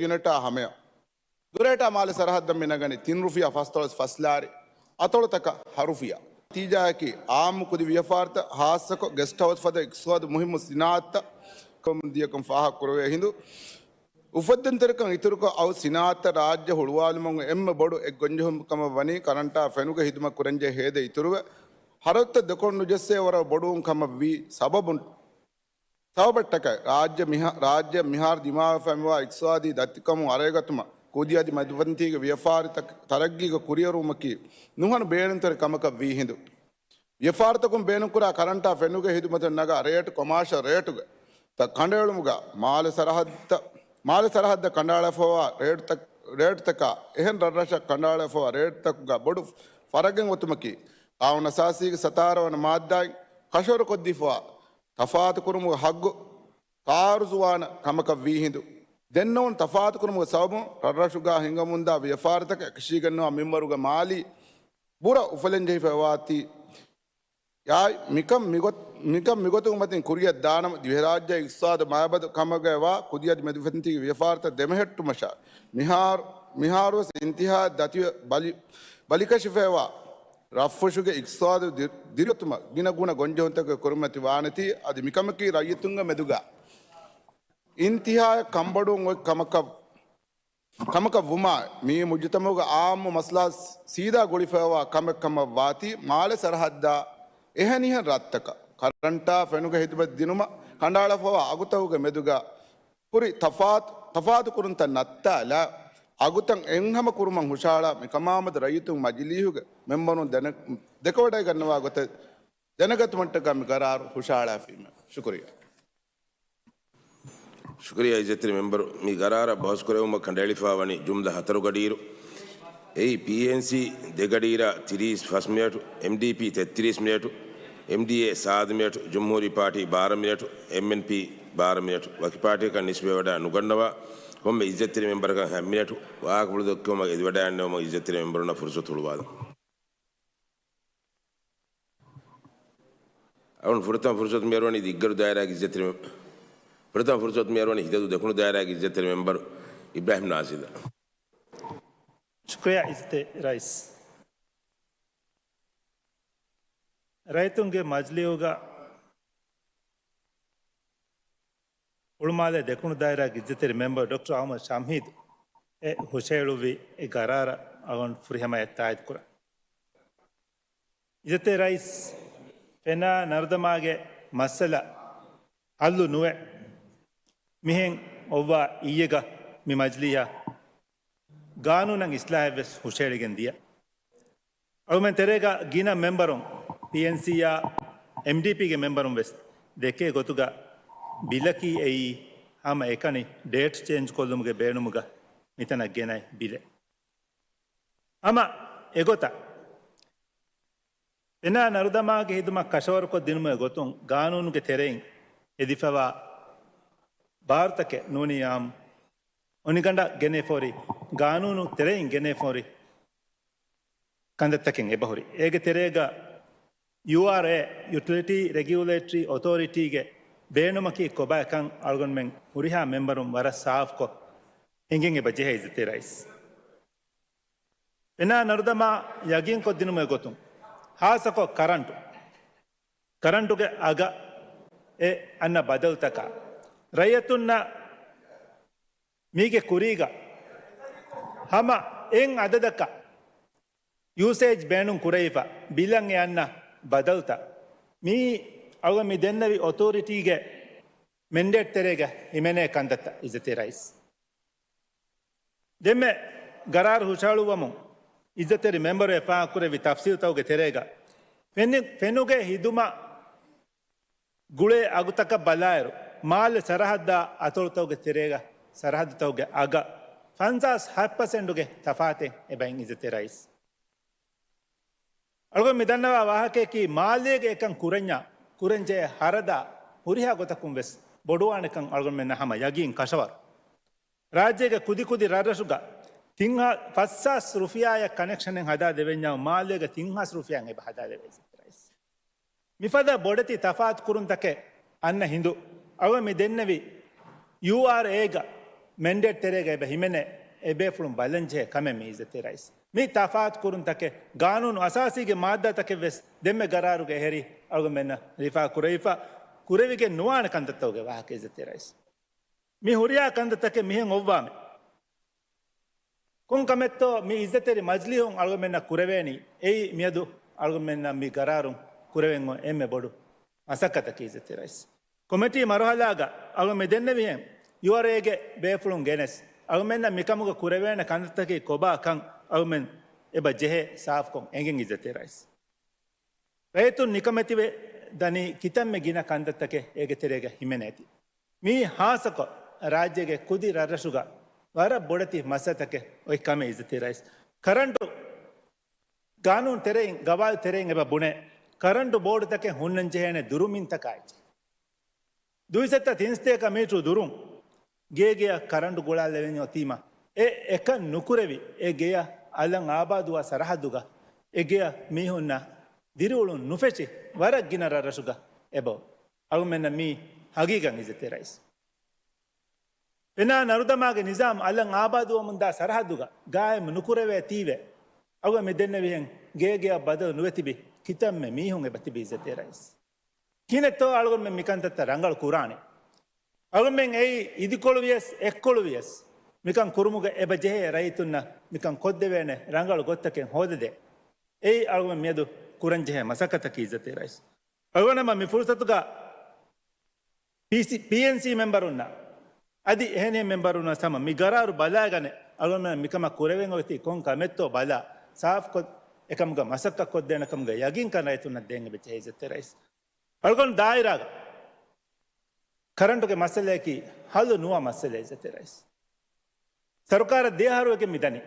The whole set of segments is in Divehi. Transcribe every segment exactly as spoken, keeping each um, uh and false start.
ޔުނިޓާ ހަމަޔަށް. ދުރޭޓާ މާލެ ސަރަހައްދަށް މި ނަގަނީ ތިން ރުފިޔާ ފަސްދޮޅަސް ފަސް ލާރި، އަތޮޅުތަކަށް ހަ ރުފިޔާ. ނަތީޖާއަކީ އާއްމު ކުދި ވިޔަފާރިތައް، ހާއްސަކޮށް ގެސްޓް ހައުސް ފަދަ އިޤްތިޞާދު މުހިއްމު ސިނާއަތްތައް ކަމުން ދިޔަކަން ފާހަގަކުރެވޭ ހިނދު، އުފެއްދުންތެރިކަން އިތުރުކޮށް، އައު ސިނާއަތްތައް ރާއްޖެ ހުޅުވާލުމުގެ އެންމެ ބޮޑު އެއް ގޮންޖެހުމަކަމަށް ވަނީ ކަރަންޓާ ފެނުގެ ހިދުމަތް ކުރަންޖެހޭ ހޭދަ އިތުރުވެ، ހަރަދުތައް ދެކޮޅު ނުޖެއްސޭ ވަރަށް ބޮޑުވުން ކަމަށްވީ. ސަބަބުން، ސަބަބަށްޓަކައި ރާއްޖެ މިހާ، ރާއްޖެ މިހާރު ދިމާވެފައިމިވާ އިޤްތިޞާދީ ދަތިކަމުން އަރައިގަތުމަށް ކުދިއަދި މެދުފަންތީގެ ވިޔަފާރިތައް ތަރައްގީގަ ކުރިއަރުވުމަކީ ނުހަނު ބޭނުންތެރި ކަމަކަށް ވީ ހިނދު، ވިޔަފާރިތަކުން ބޭނުންކުރާ ކަރަންޓާ ފެނުގެ ހިދުމަތަށް ނަގާ ރޭޓް ކޮމާޝަލް ރޭޓުގެ ތައް ކަނޑައެޅުމުގަ މާލެ ސަރަހައްދަށް، މާލެ ސަރަހައްދަށް ކަނޑައަޅާފައިވާ ރޭޓްތައް، ރޭޓްތަކާ އެހެން ރަށްރަށަށް ކަނޑައަޅާފައިވާ ރޭޓްތަކުގަ ބޮޑު ފަރަގެއް އޮތުމަކީ، ޤާނޫނު އަސާސީގެ ސަތާރަ ވަނަ މާއްދާއިން ކަށަވަރުކޮށްދީފައިވާ ތަފާތުކުރުމުގެ ހައްގު ތައާރުޒުވާނެ ކަމަކަށް ވީ ހިނދު، ދެންނެވުނު ތަފާތުކުރުމުގެ ސަބަބުން ރަށްރަށުގަ ހިނގަމުންދާ ވިޔަފާރިތަކަށް އެކަށީގެންނަވާ މިންވަރުގެ މާލީ ބުރަ އުފަލެންޖެހިފައިވާތީ، އާއި މިކަން މިގޮތް، މިކަން މިގޮތުން މަތިން ކުރިއަށް ދާނަމަ، ދިވެހިރާއްޖޭގެ އިޤްތިޞާދު މައިބަދު ކަމުގައިވާ ކުދިއަދި މެދުފަންތީގެ ވިޔަފާރިތައް ދެމެހެއްޓުމަށާ، މިހާރު، މިހާރުވެސް އިންތިހާއަށް ދަތިވެ ބަލި، ބަލިކަށިފައިވާ ރަށްފުށުގެ އިޤްތިޞާދު ދި، ދިރިއޮތުމަށް ގިނަ ގުނަ ގޮންޖެހުންތަކެއް ކުރިމަތިވާނެތީ، އަދި މިކަމަކީ ރައްޔިތުންގެ މެދުގަ އިންތިހާއަށް ކަންބޮޑުވުން އޮތް ކަމަކަށް، ކަމަކަށް ވުމާ، މިއީ މުޖުތަމަޢުގެ އާއްމު މަސްލަހަތް ސީދާ ގުޅިފައިވާ ކަމެއް ކަމަށް ވާތީ، މާލެ ސަރަހައްދާ އެހެނިހެން ރަށްތަކަށް ކަރަންޓާ ފެނުގެ ހިދުމަތް ދިނުމަށް ކަނޑައަޅާފައިވާ އަގުތަކުގެ މެދުގަ ހުރި ތަފާތު، ތަފާތުކުރުންތައް ނައްތާލާ، އަގުތައް އެއްހަމަ ކުރުމަށް ހުށަހަޅާ މިކަމާމެދު ރައްޔިތުން މަޖިލީހުގެ މެމްބަރުން ދެނެ، ދެކެވަޑައިގަންނަވާ ގޮތެއް ދެނެގަތުމަށްޓަކާ މި ގަރާރު ހުށަހަޅާފީމެވެ. ޝުކުރިއްޔާ. ޝުކުރިއްޔާ އިއްޒަތްތެރި މެމްބަރު، މި ގަރާރަށް ބަހުސްކުރެވުމަށް ކަނޑައެޅިފައިވަނީ ޖުމްލަ ހަތަރު ގަޑިއިރު، އެއީ ޕީއެންސީ ދެ ގަޑިއިރާ ތިރީސް ފަސް މިނެޓު، އެމްޑީޕީ ތެއްތިރީސް މިނެޓު، އެމްޑީއޭ ސާދަ މިނެޓު، ޖުމްހޫރީ ޕާޓީ ބާރަ މިނެޓު، އެމްއެންޕީ ބާރަ މިނެޓު. ވަކި ޕާޓީއަކަށް ނިސްބަތްވެވަޑައި ނުގަންނަވާ ކޮންމެ އިއްޒަތްތެރި މެމްބަރަކަށް ހަތް މިނެޓު. ވާހަކަފުޅު ދެއްކުމަށް އެދިވަޑައިގަންނަވަމުން އިއްޒަތްތެރި މެމްބަރުންނަށް ފުރުސަތު ހުޅުވާލަން. އަޅުން ފުރަތަމަ ފުރުސަތު މިއަރުވަނީ ދިއްގަރު ދާއިރާގެ އިއްޒަތްތެރި މެ، ފުރަތަމަ ފުރުސަތު މިއަރުވަނީ ހިތަދޫ ދެކުނު ދާއިރާގެ އިއްޒަތްތެރި މެމްބަރު އިބްރާހިމް ނާޒިލަށް. ޝުކުރިއްޔާ އިއްޒަތްތެރި ރައީސް. ރައްޔިތުންގެ މަޖިލީހުގަ ހުޅުމާލޭ ދެކުނު ދާއިރާގެ އިއްޒަތްތެރި މެމްބަރު ޑޮކްޓަރ އަޙްމަދު ޝަމްހީދު އެ ހުށަހެޅުއްވި އެ ގަރާރަށް އަޅުގަނޑު ފުރިހަމަޔަށް ތާއީދު ކުރަން. އިއްޒަތްތެރި ރައީސް، ފެނާ ނަރުދަމާގެ މައްސަލަ ހައްލު ނުވެ، މިހެން އޮއްވާ އިއްޔެގަ މި މަޖިލީހަށް ގާނޫނަށް އިސްލާހެއްވެސް ހުށަހެޅިގެން ދިޔަ. އަޅުމެން ތެރޭގަ ގިނަ މެމްބަރުން، ޕީއެންސީއާ އެމްޑީޕީގެ މެމްބަރުން ވެސް ދެކޭ ގޮތުގަ ބިލަކީ އެއީ ހަމަ އެކަނި ޑޭޓް ޗޭންޖް ކޮށްލުމުގެ ބޭނުމުގަ މިތަނަށް ގެނައި ބިލެއް. ހަމަ އެގޮތަށް، ފެނާ ނަރުދަމާގެ ހިދުމަތް ކަށަވަރުކޮށްދިނުމުގެ ގޮތުން ގާނޫނުގެ ތެރެއިން ހެދިފައިވާ ބާރުތަކެއް ނޫނީ އާއްމު އޮނިގަނޑަށް ގެނެފަހުރި، ގާނޫނު ތެރެއިން ގެނެފަހުރި ކަންތައްތަކެއް އެބަހުރި. އޭގެ ތެރޭގަ ޔޫއާރްއޭ، ޔުޓިލިޓީ ރެގިއުލޭޓަރީ އޮތޯރިޓީގެ ބޭނުމަކީ ކޮބާ ކަން އަޅުގަނޑުމެން ހުރިހާ މެމްބަރުން ވަރަށް ސާފުކޮށް އެނގެން އެބަ ޖެހޭ އިއްޒަތްތެރި ރައީސް. ފެނާ ނަރުދަމާ ޔަގީންކޮށްދިނުމުގެ ގޮތުން، ހާއްސަކޮށް ކަރަންޓު، ކަރަންޓުގެ އަގަށް އެ އަންނަ ބަދަލުތަކާ، ރައްޔިތުންނަށް މީގެ ކުރީގަ ހަމަ އެއް އަދަދަކަށް ޔޫސޭޖް ބޭނުން ކުރެވިފަ، ބިލަށް އެ އަންނަ ބަދަލުތައް، މިއީ އަޅުގަނޑު މި ދެންނެވި އޮތޯރިޓީގެ މެންޑޭޓް ތެރޭގަ ހިމެނޭ ކަންތައްތައް އިއްޒަތްތެރި ރައީސް. ދެންމެ ގަރާރު ހުށަހަޅުއްވަމުން އިއްޒަތްތެރި މެމްބަރު އެ ފާހަގަކުރެއްވި ތަފްސީލްތަކުގެ ތެރޭގަ ފެނި، ފެނުގެ ހިދުމަށް ގުޅޭ އަގުތަކަށް ބަލާއިރު، މާލެ ސަރަހައްދާ އަތޮޅުތަކުގެ ތެރޭގަ ސަރަހައްދުތަކުގެ އަގަށް ފަންސާސް ހަތް ޕަސެންޓުގެ ތަފާތެއް އެބައިން އިއްޒަތްތެރި ރައީސް. އަޅުގަނޑު މި ދަންނަވާ ވާހަކަޔަކީ، މާލޭގެ އެކަން ކުރަންޏާ ކުރަންޖެހޭ ހަރަދާ ހުރިހާ ގޮތަކުން ވެސް ބޮޑުވާނެކަން އަޅުގަނޑުމެންނަށް ހަމަ ޔަގީން ކަށަވަރު. ރާއްޖޭގެ ކުދިކުދި ރަށްރަށުގަ ތިން ހާ، ފަސް ހާސް ރުފިޔާއަށް ކަނެކްޝަނެއް ހަދާ ދެވެންޏާ މާލޭގަ ތިން ހާސް ރުފިޔާއަށް އެބަ ހަދާ ދެވޭ އިއްޒަތްތެރި ރައީސް. މިފަދަ ބޮޑެތި ތަފާތު ކުރުންތަކެއް އަންނަ ހިނދު، އަޅުގަނޑު މި ދެންނެވި ޔޫއާރްއޭގަ މެންޑޭޓް ތެރޭގަ އެބަ ހިމެނޭ އެބޭފުޅުން ބަލަންޖެހޭ ކަމެއް މި އިއްޒަތްތެރި ރައީސް. މި ތަފާތު ކުރުންތަކެއް ގާނޫނު އަސާސީގެ މާއްދާތަކެއް ވެސް ދެންމެ ގަރާރުގެ އެހެރީ އަޅުގަނޑުމެންނަށް ރިފާ ކުރެވިފަ ކުރެވިގެން ނުވާނެ ކަންތައްތަކުގެ ވާހަކަ އިއްޒަތްތެރި ރައީސް. މި ހުރިހާ ކަންތައްތަކެއް މިހެން އޮއްވާމެ. ކޮން ކަމެއްތޯ މި އިއްޒަތްތެރި މަޖިލީހުން އަޅުގަނޑުމެންނަށް ކުރެވޭނީ؟ އެއީ މިއަދު އަޅުގަނޑުމެންނަށް މި ގަރާރުން ކުރެވެން އޮތް އެންމެ ބޮޑު މަސައްކަތަކީ އިއްޒަތްތެރި ރައީސް. ކޮމިޓީ މަރުހަލާގަ އަޅުގަނޑު މި ދެންނެވިހެން ޔޫއާރްއޭގެ ބޭފުޅުން ގެނެސް އަޅުގަނޑުމެންނަށް މިކަމުގަ ކުރެވޭނެ ކަންތައްތަކީ ކޮބާ ކަން އަޅުގަނޑުމެން އެބަ ޖެހޭ ސާފުކޮށް އެނގެން އިއްޒަތްތެރި ރައީސް. ރައްޔިތުން ނިކަމެތިވެ ދަނީ ކިތަންމެ ގިނަ ކަންތައްތަކެއް އޭގެ ތެރޭގަ ހިމެނޭތީ. މީ ހާއްސަކޮށް ރާއްޖޭގެ ކުދި ރަށްރަށުގަ ވަރަށް ބޮޑެތި މައްސަލަތަކެއް އޮތް ކަމެއް އިއްޒަތްތެރި ރައީސް. ކަރަންޓު ގާނޫނު ތެރެއިން، ގަވާއިދު ތެރެއިން އެބަ ބުނޭ، ކަރަންޓު ބޯޑުތަކެއް ހުންނަން ޖެހޭނެ ދުރުމިންތަކާ އެއްޗެއް. ދުއިސައްތަ ތިންސަތޭކަ މީޓަރު ދުރުން ގޭގެއަށް ކަރަންޓު ގުޅާލެވެން އޮތީމަ، އެ އެކަން ނުކުރެވި، އެ ގެޔަށް އަލަށް އާބާދުވާ ސަރަހައްދުގަ އެ ގެޔަށް މީހުންނަށް ދިރިއުޅުން ނުފެށި ވަރަށް ގިނަ ރަށްރަށުގަ އެބަ އަޅުގަނޑުމެންނަށް މީ ހަގީގަތް އިއްޒަތްތެރި ރައީސް. ފެނާ ނަރުދަމާގެ ނިޒާމް އަލަށް އާބާދުވަމުންދާ ސަރަހައްދުގަ ގާއިމު ނުކުރެވޭތީވެ، އަޅުގަނޑު މި ދެންނެވިހެން ގޭގެއަށް ބަދަލު ނުވެތިބި ކިތަންމެ މީހުން އެބަ ތިބި އިއްޒަތްތެރި ރައީސް. ކިހިނެއްތޯ އަޅުގަނޑުމެން މިކަންތައްތައް ރަނގަޅު ކުރާނެ؟ އަޅުގަނޑުމެން އެއީ އިދިކޮޅުވިޔަސް އެއްކޮޅުވިޔަސް މިކަން ކުރުމުގަ އެބަ ޖެހޭ ރައްޔިތުންނަށް މިކަން ކޮށްދެވޭނެ ރަނގަޅު ގޮތްތަކެއް ހޯދަދޭ. އެއީ އަޅުގަނޑު މިއަދު ކުރަންޖެހޭ މަސައްކަތަކީ އިއްޒަތްތެރި ރައީސް. އަޅުގަނޑަށް މި ފުރުސަތުގަ ޕީސީ، ޕީއެންސީ މެމްބަރުންނަށް އަދި އެހެނިހެން މެމްބަރުންނަށް ހަމަ މި ގަރާރު ބަލާގަނެ، އަޅުގަނޑުމެން މިކަމަށް ކުރެވެން އޮތީ ކޮން ކަމެއްތޯ ބަލާ، ސާފުކޮށް އެކަމުގަ މަސައްކަތް ކޮށްދޭނެ ކަމުގެ ޔަގީންކަން ރައްޔިތުންނަށް ދޭން އެބަޖެހޭ އިއްޒަތްތެރި ރައީސް. އަޅުގަނޑު ދާއިރާގަ ކަރަންޓުގެ މައްސަލަޔަކީ ހައްލު ނުވާ މައްސަލަ އިއްޒަތްތެރި ރައީސް. ސަރުކާރަށް ދެއަހަރުވެގެން މި ދަނީ.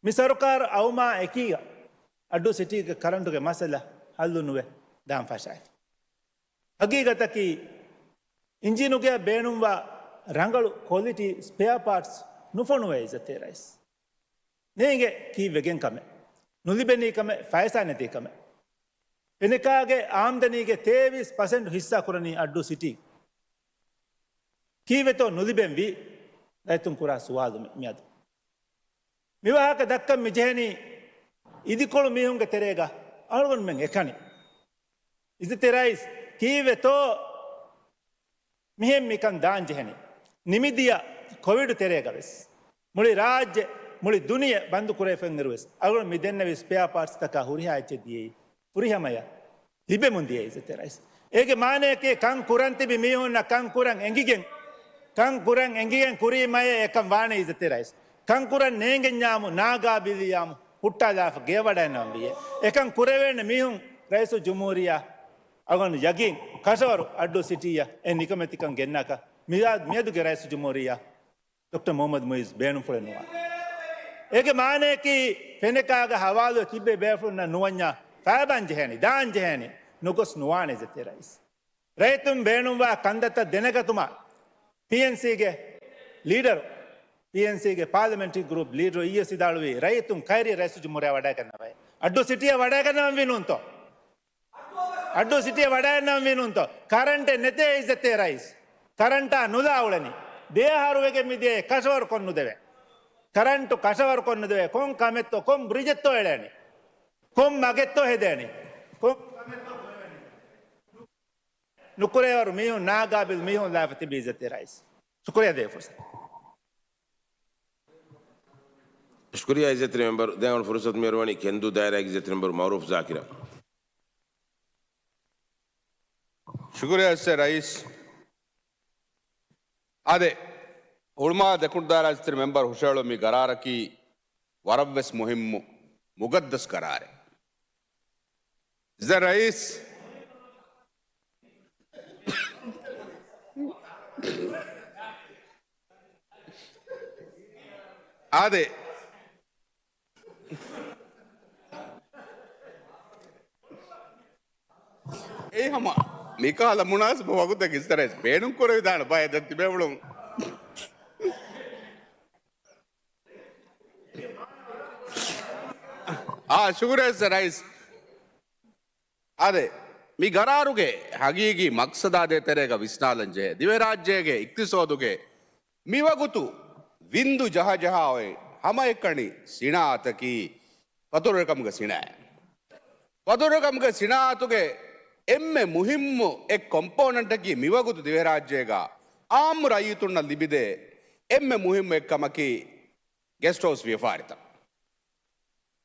މި ސަރުކާރު އައުމާ އެކީގަ އައްޑޫ ސިޓީގެ ކަރަންޓުގެ މައްސަލަ ހައްލު ނުވެ ދާން ފަށާފި. ހަގީގަތަކީ، އިންޖީނުގެ ބޭނުންވާ ރަނގަޅު ކޮލިޓީ ސްޕެއާ ޕާޓްސް ނުފޮނުވޭ އިއްޒަތްތެރި ރައީސް. ނޭނގެ ކީއްވެގެން ކަމެއް. ނުލިބެނީ ކަމެއް، ފައިސާ ނެތީ ކަމެއް. ފެނެކާގެ އާމްދަނީގެ ތޭވީސް ޕަސެންޓް ހިއްސާ ކުރަނީ އައްޑޫ ސިޓީ. ކީއްވެތޯ ނުލިބެންވީ؟ ރައްޔިތުން ކުރާ ސުވާލު މި، މިއަދު. މިވާހަކަ ދައްކަން މި ޖެހެނީ އިދިކޮޅު މީހުންގެ ތެރޭގަ އަޅުގަނޑުމެން އެކަނި. އިއްޒަތްތެރި ރައީސް، ކީއްވެތޯ މިހެން މިކަން ދާން ޖެހެނީ؟ ނިމިދިޔަ ކޮވިޑު ތެރޭގަ ވެސް މުޅި ރާއްޖެ، މުޅި ދުނިޔެ ބަންދު ކުރެވިފައި އިރު ވެސް އަޅުގަނޑު މި ދެންނެވި ސްޕެއާ ޕާޓްސްތަކާ ހުރިހާ އެއްޗެއް ދިޔައީ ފުރިހަމަޔަށް ލިބެމުން ދިޔަ އިއްޒަތްތެރި ރައީސް. އޭގެ މާނަޔަކީ ކަން ކުރަން ތިބި މީހުންނަށް ކަން ކުރަން އެނގިގެން، ކަން ކުރަން އެނގިގެން ކުރީމަޔޭ އެކަން ވާނެ އިއްޒަތްތެރި ރައީސް. ކަން ކުރަން ނޭނގެންޏާމު ނާގާބިލްވިޔާމު ހުއްޓާލާފަ ގެޔަށް ވަޑައިގަންނަވަން ވިޔޭ. އެކަން ކުރެވޭނެ މީހުން ރައީސުލްޖުމްހޫރިއްޔާ އަޅުގަނޑު ޔަގީން ކަށަވަރު އައްޑޫ ސިޓީއަށް އެ ނިކަމެތިކަން ގެންނާކަށް މިއާ-، މިއަދުގެ ރައީސުލްޖުމްހޫރިއްޔާ ޑޮކްޓަރ މުހައްމަދު މުއިއްޒު ބޭނުންފުޅެއް ނުވާނެ. އޭގެ މާނަޔަކީ ފެނެކާގެ ހަވާލުވެ ތިއްބެވި ބޭފުޅުންނަށް ނުވަންޏާ ފައިބާން ޖެހޭނީ، ދާން ޖެހޭނީ، ނުގޮސް ނުވާނެ އިއްޒަތްތެރި ރައީސް. ރައްޔިތުން ބޭނުންވާ ކަންތައްތައް ދެނެގަތުމަށް ޕީއެންސީގެ ލީޑަރު، ޕީއެންސީގެ ޕާލަމެންޓްރީ ގްރޫޕް ލީޑަރު އިއްޔެ ސިދާޅުވީ ރައްޔިތުން ކައިރި ރައީސުލްޖުމްހޫރިއްޔާ ވަޑައިގަންނަވައި. އައްޑޫ ސިޓީއަށް ވަޑައިގަންނަވަންވީ ނޫންތޯ؟ އައްޑޫ ސިޓީއަށް ވަޑައިގަންނަވަންވީ ނޫންތޯ؟ ކަރަންޓެއް ނެތޭ އިއްޒަތްތެރި ރައީސް. ކަރަންޓާ ނުލާ އުޅެނީ. ދެއަހަރު ވެގެން މިދިޔައީ ކަށަވަރު ކޮށްނުދެވޭ. ކަރަންޓު ކަށަވަރު ކޮށްނުދެވޭ. ކޮން ކަމެއްތޯ، ކޮން ބްރިޖެއްތޯ އެޅޭނީ؟ ކޮން މަގެއްތޯ ހެދޭނީ؟ ކޮން ނުކުރޭވަރު މީހުން ނާގާބިލް މީހުން ލާފަ ތިބި އިއްޒަތްތެރި ރައީސް. ޝުކުރިއްޔާ ދޭ ފުރުސަތު. ޝުކުރިއްޔާ އިއްޒަތްތެރި މެމްބަރު. ދެން ފުރުސަތު މިއުޅުވަނީ ކެންދޫ ދާއިރާގެ އިއްޒަތްތެރި މެމްބަރު މައުރޫފް ޒާކިރަށް. ޝުކުރިއްޔާ އިއްޒަތްތެރި ރައީސް. އާދެ، ހުޅުމާލާ ދެކުނު ދާއިރާ އިއްޒަތްތެރި މެމްބަރު ހުށައެޅު މި ގަރާރަކީ ވަރަށްވެސް މުހިއްމު މުގައްދަސް ގަރާރެއް. އިއްޒަތް ރައީސް. އާދެ. އެއީ ހަމަ މިކަހަލަ މުނާސަބަ ވަގުތަކަށް އިއްޒަތް ރައީސް ބޭނުން ކުރެވިދާނެ ބައެއް ދެން ތިބޭފުޅުން. އާ، ޝުކުރިއްޔާ އިއްޒަތް ރައީސް. އާދެ، މި ގަރާރުގެ ހަގީގީ މަގްސަދާ ދޭތެރޭގަ ވިސްނާލަން ޖެހޭ. ދިވެހިރާއްޖޭގެ އިޤްތިޞާދުގެ މިވަގުތު ވިންދު ޖަހަޖަހާ އޮތް ހަމައެކަނި ސިނާއަތަކީ ފަތުރުވެރިކަމުގެ ސިނާއަތް. ފަތުރުވެރިކަމުގެ ސިނާއަތުގެ އެންމެ މުހިއްމު އެއް ކޮމްޕޯނެންޓަކީ މިވަގުތު ދިވެހިރާއްޖޭގަ އާއްމު ރައްޔިތުންނަށް ލިބިދޭ އެންމެ މުހިއްމު އެއްކަމަކީ ގެސްޓް ހައުސް ވިޔަފާރިތައް.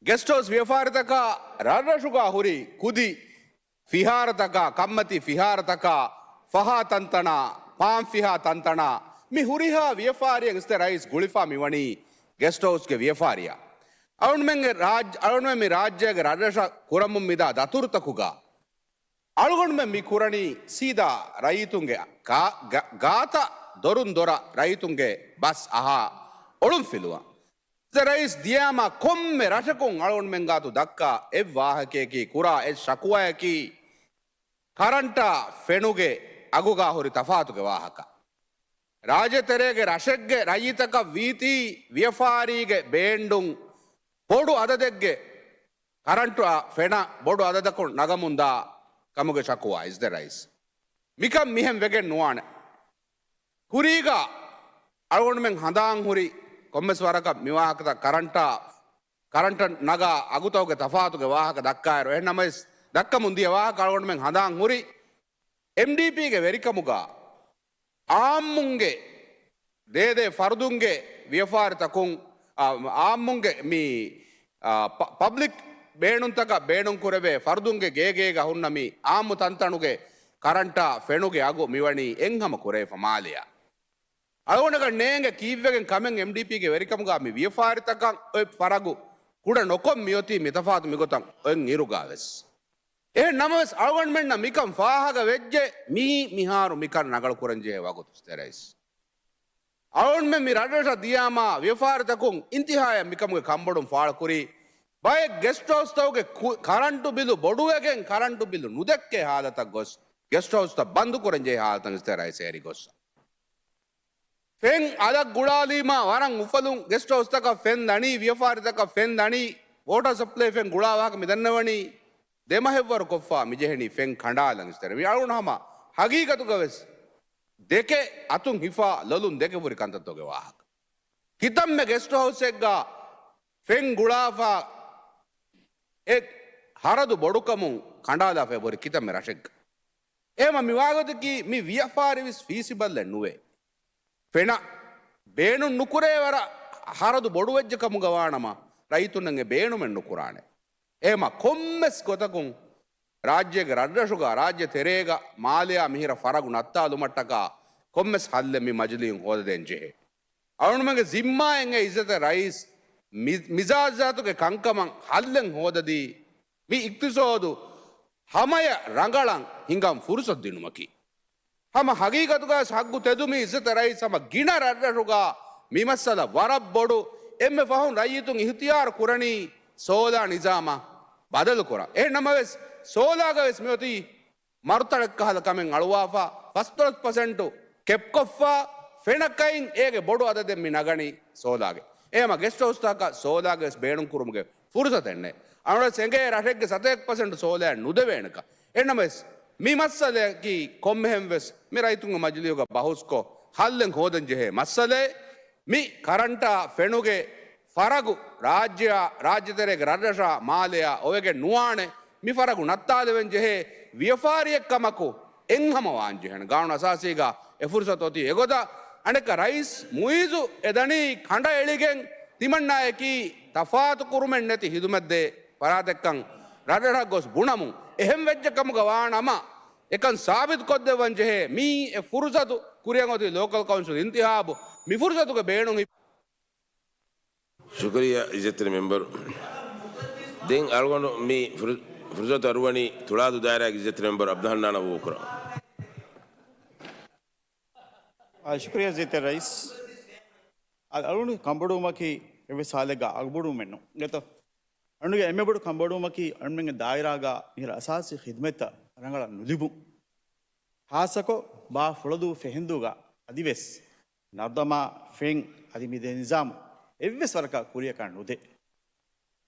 ގެސްޓް ހައުސް ވިޔަފާރިތަކާ ރަށްރަށުގަ ހުރި ކުދި ފިހާރަތަކާ، ކަންމަތީ ފިހާރަތަކާ، ފަހާ ތަންތަނާ، ޕާން ފިހާ ތަންތަނާ، މި ހުރިހާ ވިޔަފާރިއެއް އިސްތެ ރައީސް ގުޅިފާ މިވަނީ ގެސްޓް ހައުސްގެ ވިޔަފާރިއަށް. އަޅުންމެންގެ ރާއްޖ-، އަޅުންމެން މި ރާއްޖޭގެ ރަށްރަށަށް ކުރަމުން މިދާ ދަތުރުތަކުގަ އަޅުގަނޑުމެން މި ކުރަނީ ސީދާ ރައްޔިތުންގެ ގާ-، ގާ-، ގާތަށް ދޮރުން ދޮރަށް ރައްޔިތުންގެ ބަސް އަހާ އޮޅުން ފިލުވަން. އިސްތެ ރައީސް ދިޔާމާ ކޮންމެ ރަށަކުން އަޅުގަނޑުމެން ގާތު ދައްކާ އެއް ވާހަކަޔަކީ، ކުރާ އެއް ޝަކުވާޔަކީ، ކަރަންޓާ ފެނުގެ އަގުގާ ހުރި ތަފާތުގެ ވާހަކަ. ރާއްޖެތެރޭގެ ރަށެއްގެ ރައްޔިތަކަށް ވީތީ ވިޔަފާރީގެ ބޭންޑުން ބޮޑު އަދަދެއްގެ ކަރަންޓާ ފެނަށް ބޮޑު އަދަދަކުން ނަގަމުންދާ ކަމުގެ ޝަކުވާ އިސްތެ ރައީސް. މިކަން މިހެން ވެގެން ނުވާނެ. ކުރީގަ އަޅުގަނޑުމެން ހަނދާން ހުރި ކޮންމެސް ވަރަކަށް މި ވާހަކަތައް ކަރަންޓާ، ކަރަންޓަށް ނަގާ އަގުތަކުގެ ތަފާތުގެ ވާހަކަ ދައްކާއިރު، އެހެން ނަމަވެސް ދައްކަމުން ދިޔަ ވާހަކަ އަޅުގަނޑުމެން ހަނދާން ހުރި އެމްޑީޕީގެ ވެރިކަމުގަ އާއްމުންގެ ދޭދޭ ފަރުދުންގެ ވިޔަފާރިތަކުން، އާ، އާއްމުންގެ މި، އާ، ޕަ-، ޕަބްލިކް ބޭނުންތަކަށް ބޭނުން ކުރެވޭ ފަރުދުންގެ ގޭގޭގަ ހުންނަ މި އާއްމު ތަންތަނުގެ ކަރަންޓާ ފެނުގެ އަގު މިވަނީ އެއްހަމަ ކުރެވިފަ މާލެއަށް. އަޅުގަނޑަކަށް ނޭނގެ ކީއްވެގެން ކަމެއް އެމްޑީޕީގެ ވެރިކަމުގަ މި ވިޔަފާރިތަކަށް އޮތް ފަރަގު ކުޑަ ނޮކޮށް މިއޮތީ މިތަފާތު މިގޮތަށް އޮތް އިރުގަ ވެސް. އެހެން ނަމަވެސް އަޅުގަނޑުމެންނަށް މިކަން ފާހަގަ ވެއްޖެ މީ މިހާރު މިކަން ރަނގަޅު ކުރަން ޖެހޭ ވަގުތު އިސްތެ ރައީސް. އަޅުގަނޑުމެން މި ރަށްރަށަށް ދިޔާމާ ވިޔަފާރިތަކުން އިންތިހާޔަށް މިކަމުގެ ކަންބޮޑުން ފާޅުކުރީ. ބައެއް ގެސްޓް ހައުސްތަކުގެ ކު-، ކަރަންޓު ބިލު ބޮޑުވެގެން ކަރަންޓު ބިލު ނުދެއްކޭ ހާލަތަށް ގޮސް ގެސްޓް ހައުސްތައް ބަންދު ކުރަން ޖެހޭ ހާލަތަށް އިސްތެ ރައީސް އެރި ގޮއްސަ. ފެން އަލަށް ގުޅާލީމާ ވަރަށް އުފަލުން ގެސްޓް ހައުސްތަކަށް ފެން ދަނީ، ވިޔަފާރިތަކަށް ފެން ދަނީ، ވޯޓާ ސަޕްލައި ފެން ގުޅާ ވާހަކަ މި ދަންނަވަނީ ދެމަހެއްވަރު ކޮށްފާ މިޖެހެނީ ފެން ކަނޑާލަން އިސްތެރެ. މި އަޅުގަނޑު ހަމަ ހަގީގަތުގަ ވެސް ދެކެ އަތުން ހިފާ ލޮލުން ދެކެ ހުރި ކަންތައްތަކުގެ ވާހަކަ. ކިތަންމެ ގެސްޓް ހައުސްއެއްގަ ފެން ގުޅާފާ އެ ހަރަދު ބޮޑުކަމުން ކަނޑާލާފަ އެބަހުރި ކިތަންމެ ރަށެއްގަ. އެހެމަ މިވާގޮތަކީ މި ވިޔަފާރިވެސް ފީސިބަލްއެއް ނުވޭ. ފެނަށް ބޭނުން ނުކުރޭ ވަރަށް ހަރަދު ބޮޑުވެއްޖެ ކަމުގަ ވާނަމަ، ރައްޔިތުންނަށް އެ ބޭނުމެއް ނުކުރާނެ. އެހެމަ ކޮންމެސް ގޮތަކުން ރާއްޖޭގެ ރަށްރަށުގަ، ރާއްޖެ ތެރޭގަ، މާލެއާ މިހިރަ ފަރަގު ނައްތާލުމަށްޓަކާ ކޮންމެސް ހައްލެއް މި މަޖިލީހުން ހޯދަދޭން ޖެހޭ. އަޅުގަނޑުމެންގެ ޒިންމާއެއް އެ އިއްޒަތެއް ރައީސް މި-، މިޒާޖާތުގެ ކަންކަމަށް ހައްލެއް ހޯދަދީ، މި އިޤްތިޞާދު ހަމަޔަށް ރަނގަޅަށް ހިނގަން ފުރުސަތު ދިނުމަކީ. ހަމަ ހަގީގަތުގައި ހައްގު ތެދު މި އިއްޒަތެއް ރައީސް ހަމަ ގިނަ ރަށްރަށުގަ މި މައްސަލަ ވަރަށް ބޮޑު. އެންމެ ފަހުން ރައްޔިތުން އިހުތިޔާރު ކުރަނީ ސޯލާ ނިޒާމަށް ބަދަލު ކުރަން. އެހެން ނަމަވެސް ސޯލާގަ ވެސް މިއޮތީ މަރުތަޅެއްކަހަލަ ކަމެއް އަޅުވާފަ، ފަސްދޮޅަސް ޕަސެންޓު ކެޕްކޮށްފަ، ފެނަކައިން އޭގެ ބޮޑު އަދަދެއް މި ނަގަނީ ސޯލާގެ. އެހެމަ ގެސްޓް ހައުސްތަކަށް ސޯލާގެ ވެސް ބޭނުން ކުރުމުގެ ފުރުސަތެއް ނެތް. އަޅުގަނޑު އެނގޭ ރަށެއްގެ ސަތޭކަ ޕަސެންޓު ސޯލާއެއް ނުދެވޭނެކަން. އެހެންނަމަވެސް، މި މައްސަލައަކީ ކޮންމެހެން ވެސް މި ރައްޔިތުންގެ މަޖިލީހުގަ ބަހުސްކޮށް، ހައްލެއް ހޯދަން ޖެހޭ މައްސަލައެއް. މި ކަރަންޓާ ފެނުގެ ފަރަގު ރާއްޖެއާ، ރާއްޖެތެރޭގެ ރަށްރަށާ، މާލެއާ އޮވެގެން ނުވާނެ. މި ފަރަގު ނައްތާލެވެން ޖެހޭ ވިޔަފާރިއެއް ކަމަކު އެއްހަމަ ވާން ޖެހޭނެ. ގާނޫނު އަސާސީގަ އެ ފުރުސަތު އޮތީ އެގޮތަށް. އަނެއްކާ ރައީސް މުއިއްޒު އެދަނީ ކަނޑައެޅިގެން ތިމަންނާއަކީ ތަފާތު ކުރުމެއް ނެތި ހިދުމަތްދޭ ފަރާތެއްކަން ރަށްރަށަށް ގޮސް ބުނަމުން. އެހެން ވެއްޖެ ކަމުގަ ވާނަމަ، އެކަން ސާބިތު ކޮށްދެއްވަން ޖެހޭ. މީ އެ ފުރުސަތު. ކުރިއަށް އޮތީ ލޯކަލް ކައުންސިލް އިންތިހާބު. މި ފުރުސަތުގެ ބޭނުން ހި- ޝުކުރިއްޔާ އިއްޒަތްތެރި މެމްބަރު. ދެން އަޅުގަނޑު މި ފުރު-، ފުރުސަތު އަރުވަނީ ތުޅާދޫ ދާއިރާގެ އިއްޒަތްތެރި މެމްބަރު އަބްދުލް ހަންނާނަށް ވޯކުރަން. އާ، ޝުކުރިއްޔާ އިއްޒަތްތެރި ރައީސް. އަ-، އަޅުގަނޑު ކަންބޮޑުވުމަކީ އެއްވެސް ހާލެއްގަ އަގުބޮޑުވުމެއް ނޫން. އެތަ؟ އަޅުގަނޑުގެ އެންމެ ބޮޑު ކަންބޮޑުވުމަކީ އަޅުގަނޑުމެންގެ ދާއިރާގަ މިހިރަ އަސާސީ ޚިދުމަތްތައް ރަނގަޅަށް ނުލިބުން. ހާއްސަކޮށް ބާ ފުޅަދޫ ފެހެންދޫގަ އަދިވެސް ނަރުދަމާ ފެން އަދި މި ދެ ނިޒާމު އެއްވެސް ވަރަކަށް ކުރިއަކަށް ނުދޭ.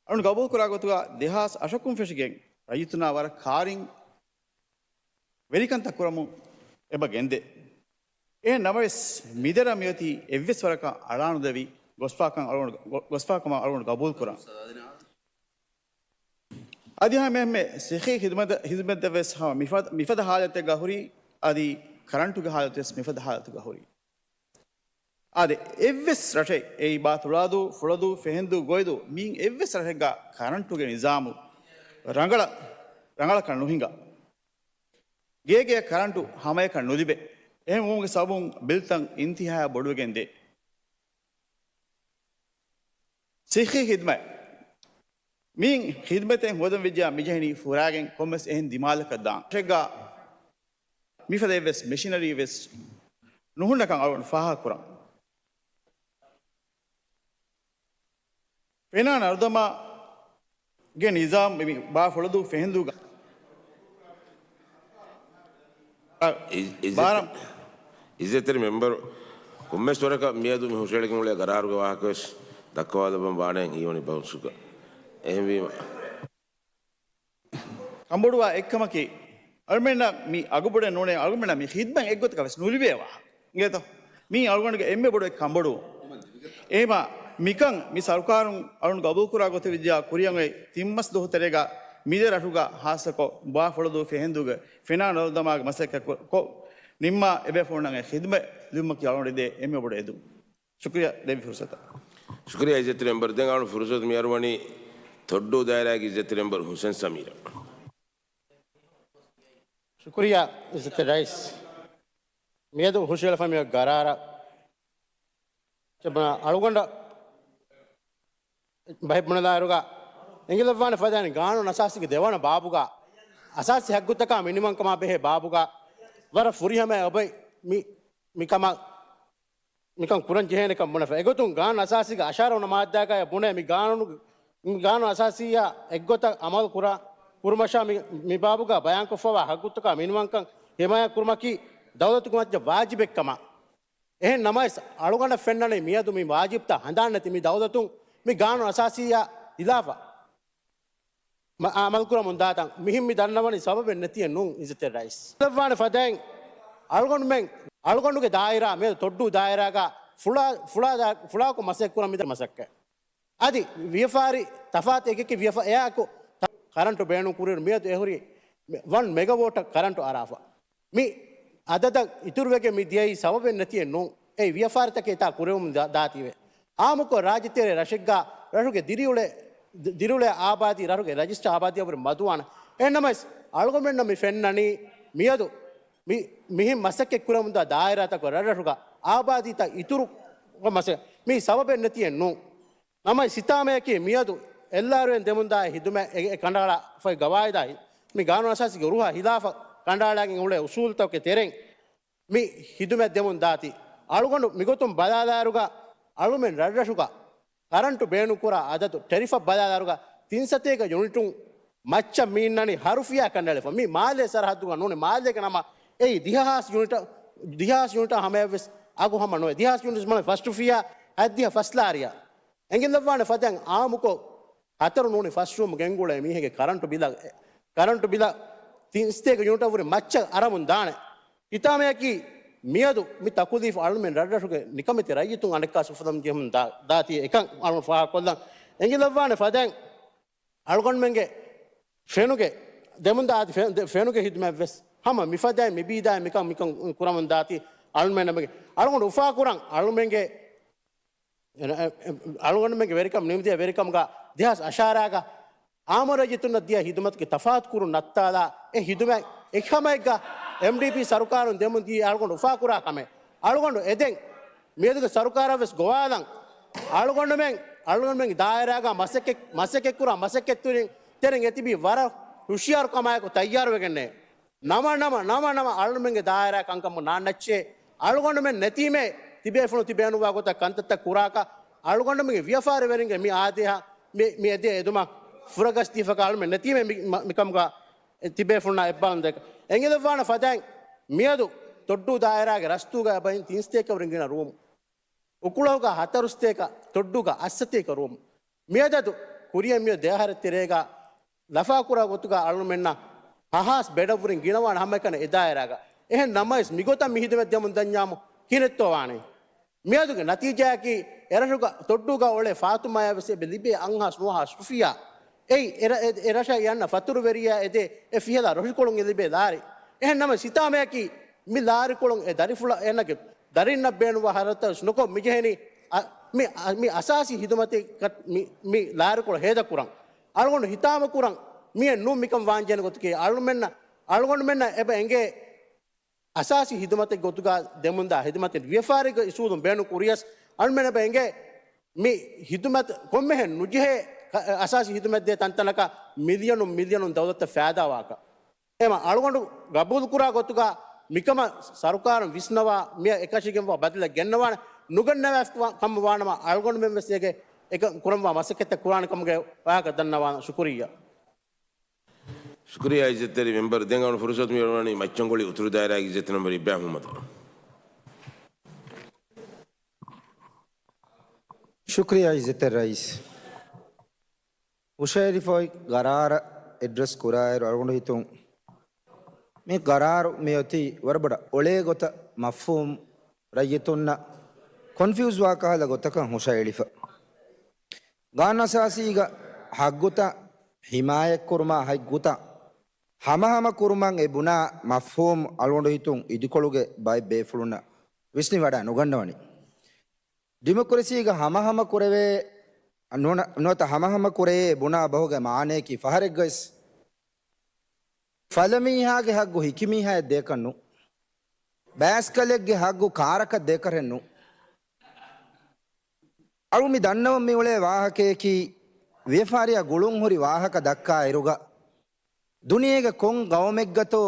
އަޅުން ގަބޫލުކުރާ ގޮތުގަ ދެހާސް އަށަކުން ފެށިގެން ރައްޔިތުންނާ ވަރަށް ކާރިން ވެރިކަންތައް ކުރަމުން އެބަ ގެންދޭ. އެހެން ނަމަވެސް، މިދެރަ މިއޮތީ އެއްވެސް ވަރަކަށް އަޅާނުދެވި ގޮސްފާކަން އަޅުގަނޑު، ގޮ-، ގޮސްފާކަމަށް އަޅުގަނޑު ގަބޫލުކުރަން. އަދި ހަމަ އެހެންމެ ސިއްހީ ހިދުމަތް، ހިދުމަތް ވެސް ހަމަ މިފަދަ، މިފަދަ ހާލަތެއްގަ ހުރީ، އަދި ކަރަންޓުގެ ހާލަތު ވެސް މިފަދަ ހާލަތުގަ ހުރީ. އާދެ، އެއްވެސް ރަށެއް އެއީ ބާ ތުޅާދޫ، ފުޅަދޫ، ފެހެންދޫ، ގޮއިދޫ، މިއިން އެއްވެސް ރަށެއްގަ ކަރަންޓުގެ ނިޒާމު ރަނގަޅަ-، ރަނގަޅަކަށް ނުހިނގާ. ގޭގެއަށް ކަރަންޓު ހަމައެކަށް ނުލިބޭ. އެހެންވުމުގެ ސަބަބުން ބިލްތައް އިންތިހާއަށް ބޮޑުވެގެން ދޭ. ސިއްހީ ހިދުމަތް. މިއިން ހިދުމަތެއް ހޯދަން ވެއްޖާ މިޖެހެނީ ފުރާގެން ކޮންމެސް އެހެން ދިމާލަކަށް ދާން. ރަށެއްގަ މިފަދަ އެއްވެސް މެޝިނަރީ ވެސް ނުހުންނަކަން އަޅުގަނޑު ފާހަގަކުރަން. ފެނާ ނަރުދަމާގެ ނިޒާމް މި ބާ ފުޅަދޫ ފެހެންދޫގަ އަ، އި-، އިއްޒަތް-، ބާރަ-، އިއްޒަތްތެރި މެމްބަރު، ކޮންމެސް ވަރަކަށް މިއަދު މި ހުށައެޅިގެން އުޅޭ ގަރާރުގެ ވާހަކަ ވެސް ދައްކަވާލަބަން ވާނެ ހީވަނީ ބަހުސްގަ. އެހެންވީމަ. ކަނބޮޑުވާ އެއްކަމަކީ، އަޅުމެންނަށް މި އަގުބޮޑެއް ނޫނޭ، އަޅުމެންނަށް މި ޚިދްމަތް އެއްގޮތަކަށް ވެސް ނުލިބޭ ވާހަކަ. އިނގޭތޯ؟ މީ އަޅުގަނޑުގެ އެންމެ ބޮޑު އެއް ކަނބޮޑުވުން. އެހެމަ މިކަން މި ސަރުކާރުން އަޅުން ގަބޫލުކުރާ ގޮތެއް ވިއްޔާ ކުރިއަށް އޮތް ތިން މަސް ދުވަހު ތެރޭގަ މިދެ ރަށުގަ ހާއްސަކޮށް ބާ ފުޅަދޫ ފެހެންދޫގެ ފެނާ ނަރުދަމާގެ މަސައްކަތް ކު-، ކޮށް ނިންމާ އެބޭފުޅުންނަށް އެ ޚިދްމަތް ލިބުމަކީ އަޅުގަނޑު ދޭ އެންމެ ބޮޑު އެދުން. ޝުކުރިޔާ ދެއްވި ފުރުސަތަށް. ޝުކުރިޔާ އިއްޒަތްތެރި މެމްބަރު. ދެން އަޅު ފުރުސަތު މި އަރުވަނީ ތޮއްޑޫ ދާއިރާގެ އިއްޒަތްތެރި މެމްބަރު ހުސެން ސަމީރަށް. ޝުކުރިޔާ އިއްޒަތްތެރި ރައީސް. މިއަދު ހުށައެޅިފަ މި ގަރާރަށް އަޅުގަނޑަށް ބަހެއް ބުނެލާއިރުގަ އެނގިލައްވާނެ ފަދައިން ގާނޫނު އަސާސީގެ ދެވަނަ ބާބުގަ އަސާސީ ހައްގުތަކާ މިނިވަންކަމާ ބެހޭ ބާބުގަ ވަރަށް ފުރިހަމައަށް އޮބެ މި، މިކަމަށް މިކަން ކުރަން ޖެހޭނެކަން ބުނެފަ. އެގޮތުން ގާނޫނު އަސާސީގެ އަށާރަ ވަނަ މާއްދާގައި ބުނޭ މި ގާނޫނު، މި ގާނޫނު އަސާސީއާ އެއްގޮތަށް އަމަލު ކުރާ، ކުރުމަށާ މި، މި ބާބުގަ ބަޔާންކޮށްފަވާ ހައްގުތަކާ މިނިވަންކަން ހިމާޔަތް ކުރުމަކީ ދައުލަތުގެ މައްޗަށް ވާޖިބެއްކަމަށް. އެހެން ނަމަވެސް، އަޅުގަނޑަށް ފެންނަނީ މިއަދު މި ވާޖިބްތައް ހަނދާން ނެތި މި ދައުލަތުން މި ގާނޫނު އަސާސީއާ ހިލާފަށް މަ-، އަމަލުކުރަމުން ދާތަން މިހެން މި ދަންނަވަނީ ސަބަބެއް ނެތިއެއް ނޫން އިއްޒަތްތެރި ރައީސް. ލައްވާނެ ފަދައިން އަޅުގަނޑުމެން އަޅުގަނޑުގެ ދާއިރާ މިއަދު ތޮއްޑޫ ދާއިރާގަ ފުޅާ، ފުޅާ ދާ-، ފުޅާކޮށް މަސައްކަތް ކުރަން މިދަނީ މަސައްކަތް. އަދި ވިޔަފާރި ތަފާތު އެކެކި ވިޔަފާ އެއާއެކު ތަ-، ކަރަންޓު ބޭނުން ކުރިއިރު މިއަދު އެހުރީ ވަން މެގަވޯޓަށް ކަރަންޓު އަރާފަ. މި އަދަދަށް އިތުރުވެގެން މި ދިޔައީ ސަބަބެއް ނެތިއެއް ނޫން. އެ ވިޔަފާރިތަކެއް އެތާ ކުރެވެމުން ދާ-، ދާތީވެ. އާއްމުކޮށް ރާއްޖެތެރޭ ރަށެއްގަ ރަށުގެ ދިރިއުޅޭ، ދި-، ދިރިއުޅޭ އާބާދީ ރަށުގެ ރަޖިސްޓާ އާބާދީއަށްވުރެ މަދުވާނެ. އެހެންނަމަވެސް، އަޅުގަނޑުމެންނަށް މި ފެންނަނީ މިއަދު މި، މިހެން މަސައްކަތް ކުރެވެމުންދާ ދާއިރާތަކުގެ ރަށްރަށުގަ އާބާދީތައް އިތުރު މަސަ-، މީ ސަބަބެއް ނެތިއެއް ނޫން. ނަމަވެސް ސިތާމަޔަކީ މިއަދު އެލްއާރްއޭއިން ދެމުންދާ ހިދުމަތް އެ، އެ ކަނޑައަޅާފައި ގަވާއިދާ ހި-، މި ގާނޫނު އަސާސީގެ ރުހާ ހިލާފަށް ކަނޑައަޅާގެން އުޅޭ އުސޫލުތަކުގެ ތެރެއިން މި ހިދުމަތް ދެމުން ދާތީ. އަޅުގަނޑު މިގޮތުން ބަލާލާއިރުގަ އަޅުމެން ރަށްރަށުގަ ކަރަންޓު ބޭނުންކުރާ އަދަދު ޓެރިފަށް ބަލާލާއިރުގަ ތިން ސަތޭކަ ޔުނިޓުން މައްޗަށް މި އިންނަނީ ހަރުފިޔާ ކަނޑައެޅިފަ. މި މާލޭ ސަރަހައްދުގަ ނޫނީ. މާލޭގެ ނަމަ އެއީ ދިހަ ހާސް ޔުނިޓަށް، ދިހަ ހާސް ޔުނިޓާ ހަމަޔަށްވެސް އަގު ހަމަ ނުވޭ. ދިހަ ހާސް ޔުނިޓް މަނެ ފަސްޓުފިޔާ ހަތްދިހަ ފަސް ލާރިއަށް. އެނގިލައްވާނެ ފަދައިން އާއްމުކޮށް ހަތަރު ނޫނީ ފަސް ރޫމް ގެންގުޅޭ މީހެއްގެ ކަރަންޓު ބިލަށް، ކަރަންޓު ބިލަށް ތިން ސަތޭކަ ޔުނިޓަށް ވުރެ މައްޗަށް އަރަމުން ދާނެ. ހިތާމަޔަކީ މިއަދު މި ތަކުލީފު އަޅުމެން ރަށްރަށުގެ ނިކަމެތި ރައްޔިތުން އަނެއްކާ އުފަލަމުން ޖެހުން ދާ-، ދާތީ އެކަން އަޅުން ފާހަގަކޮށްލަން. އެނގިލައްވާނެ ފަދައިން އަޅުގަނޑުމެންގެ ފެނުގެ ދެމުން ދާތި ފެ-، ދެ-، ފެނުގެ ހިދުމަތްވެސް ހަމަ މިފަދައިން މިބީދާއި މިކަން، މިކަން ކުރަމުން ދާތީ އަޅުމެން ނަމެގެ އަޅުގަނޑު އުފާކުރަން އަޅުމެންގެ އެ-، އެ-، އަޅުގަނޑުމެންގެ ވެރިކަމް ނިމިދިޔަ ވެރިކަމުގަ ދެހާސް އަށާރައިގަ އާއްމު ރައްޔިތުންނަށް ދިޔަ ހިދުމަތުގެ ތަފާތު ކުރުން ނައްތާލާ އެ ހިދުމަތް އެކި ހަމައެއްގަ އެމްޑީޕީ ސަރުކާރުން ދެމުން ދީ އަޅުގަނޑު އުފާކުރާ ކަމެއް. އަޅުގަނޑު އެދެން މިއަދުގެ ސަރުކާރަށް ވެސް ގޮވާލަން. އަޅުގަނޑުމެން، އަޅުގަނޑުމެންގެ ދާއިރާގަ މަސައްކަތް، މަސައްކަތް ކުރާ މަސައްކަތްތެރިން ތެރެން އެތިބީ ވަރަށް ހުޝިޔާރު ކަމާއެކު ތައްޔާރުވެގެންނޭ. ނަމަ، ނަމަ، ނަމަ، ނަމަ އަޅުމެންގެ ދާއިރާ ކަންކަމުން ނާންނައްޗޭ. އަޅުގަނޑުމެން ނެތީމޭ ތިބޭފުޅުން ތިބޭނުވާ ގޮތަށް ކަންތައްތައް ކުރާކަށް އަޅުގަނޑުމެންގެ ވިޔަފާރިވެރިންގެ މި އާދޭހަށް މި، މި އެދޭ އެދުމަށް ފުރަގަސްދީފަކާ އަޅުމެން ނެތީމޭ މި، މަ-، މިކަމުގަ ތިބޭފުޅުންނާ އެއްބާލުން ދޭކަށް. އެނގިލައްވާނެ ފަދައިން މިއަދު ތޮއްޑޫ ދާއިރާގެ ރަސްތޫގަ ބައިން ތިން ސަތޭކަ ވަރިން ގިނަ ރޫމް. އުކުޅަހުގަ ހަތަރު ސަތޭކަ، ތޮއްޑޫގަ އަށް ސަތޭކަ ރޫމް. މިއަދަދު ކުރިއަށް މިއޮތް ދެއަހަރެއް ތެރޭގަ ލަފާކުރާ ގޮތުގަ އަޅުމެންނަށް ހަހާސް ބެޑަށްވުރެން ގިނަވާނެ ހަމައެކަނި އެ ދާއިރާގަ. އެހެން ނަމަވެސް މިގޮތަށް މި ހިދުމަތް ދެމުން ދަންޏާމު ކިހިނެއްތޯ ވާނީ؟ މިއަދުގެ ނަތީޖާއަކީ، އެރަށުގަ ތޮއްޑޫގަ އުޅޭ ފާތުމާޔާ ވެސް އެބަ ލިބޭ އަށްހާސް ނުވަހާސް ރުފިޔާ. އެއީ، އެރަށަށް އަންނަ ފަތުރުވެރިޔާ އެދޭ އެ ފިހެލާ ރޮށިކޮޅުން އެ ލިބޭ ލާރި. އެހެން ނަމަ ސިތާމަޔަކީ، މި ލާރިކޮޅުން އެ ދަރިފުޅަށް އޭނަގެ ދަރިންނަށް ބޭނުންވާ ހަރަދުތައް ވެސް ނުކޮށް މިޖެހެނީ، އަ، މި، އަ، މި އަސާސީ ހިދުމަތެއް ކަ-، މި، މި ލާރިކޮޅު ހޭދަކުރަން. އަޅުގަނޑު ހިތާމަކުރަން މިއެއް ނޫން މިކަން ވާންޖެހޭނެ ގޮތަކީ، އަޅުމެންނަށް، އަޅުގަނޑުމެންނަށް އެބަ އެނގޭ އަސާސީ ހިދުމަތެއް ގޮތުގަ ދެމުންދާ ހިދުމަތެއް ވިޔަފާރީގެ އިސޫލުން ބޭނުން ކުރިޔަސް، އަޅުމެން އެބަ އެނގޭ މި ހިދުމަތް ކޮންމެހެން ނުޖެހޭ އަ-، އަސާސީ ހިދުމަތް ދޭ ތަންތަނަކަށް މިލިޔަނުން މިލިޔަނުން ދައުލަތަށް ފައިދާވާކަށް. އެމަ އަޅުގަނޑު ގަބޫލުކުރާ ގޮތުގަ މިކަމަށް ސަރުކާރުން ވިސްނަވާ މިއަށް އެކަށީގެންވާ ބަދަލެއް ގެންނަވާނެ. ނުގެންނަވާ ކަމަށް ވާނަމަ އަޅުގަނޑުމެން ވެސް އޭގެ އެކަން ކުރަންވާ މަސައްކަތެއް ކުރާނެ ކަމުގެ ވާހަކަ ދަންނަވާނަ. ޝުކުރިއްޔާ. ޝުކުރިއްޔާ އިއްޒަތްތެރި މެމްބަރު. ދެން އަޅުގަނޑު ފުރުސަތު މިއުޅުނީ މައްޗަންގޮޅި އުތުރު ދާއިރާގެ އިއްޒަތްތެރި މެމްބަރު އިބްރާހިމް މުހައްމަދު. ޝުކުރިއްޔާ އިއްޒަތްތެރި ރައީސް. ހުށަހެޅިފައި ގަރާރަށް އެޑްރެސް ކުރާއިރު އަޅުގަނޑު ހިތުން މި ގަރާރު މިއޮތީ ވަރަށް ބޮޑަށް އޮޅޭ ގޮތަށް މަފްހޫމް ރައްޔިތުންނަށް ކޮންފިއުޒް ވާ ކަހަލަ ގޮތަކަށް ހުށަހެޅިފަ. ގާނޫނުއަސާސީގަ ހައްގުތައް ހިމާޔަތްކުރުމާ ހައްގުތައް ހަމަހަމަ ކުރުމަށް އެ ބުނާ މަފްހޫމް އަޅުގަނޑު ހިތުން އިދިކޮޅުގެ ބައެއް ބޭފުޅުންނަށް ވިސްނިވަޑައި ނުގަންނަވަނީ. ޑިމޮކްރަސީގަ ހަމަހަމަ ކުރެވޭ، ނުވަ-، ނުވަތަ ހަމަހަމަ ކުރެޔޭ ބުނާ ބަހުގެ މާނަޔަކީ ފަހަރެއްގަވެސް ފަލަމީހާގެ ހައްގު ހިކިމީހާއަށް ދޭކަށް ނޫން. ބައިސްކަލެއްގެ ހައްގު ކާރަކަށް ދޭކަށެއް ނޫން. އަޅު މި ދަންނަވަން މިއުޅޭ ވާހަކަޔަކީ ވިޔަފާރިއާ ގުޅުން ހުރި ވާހަކަ ދައްކާ އިރުގަ ދުނިޔޭގެ ކޮން ގައުމެއްގަތޯ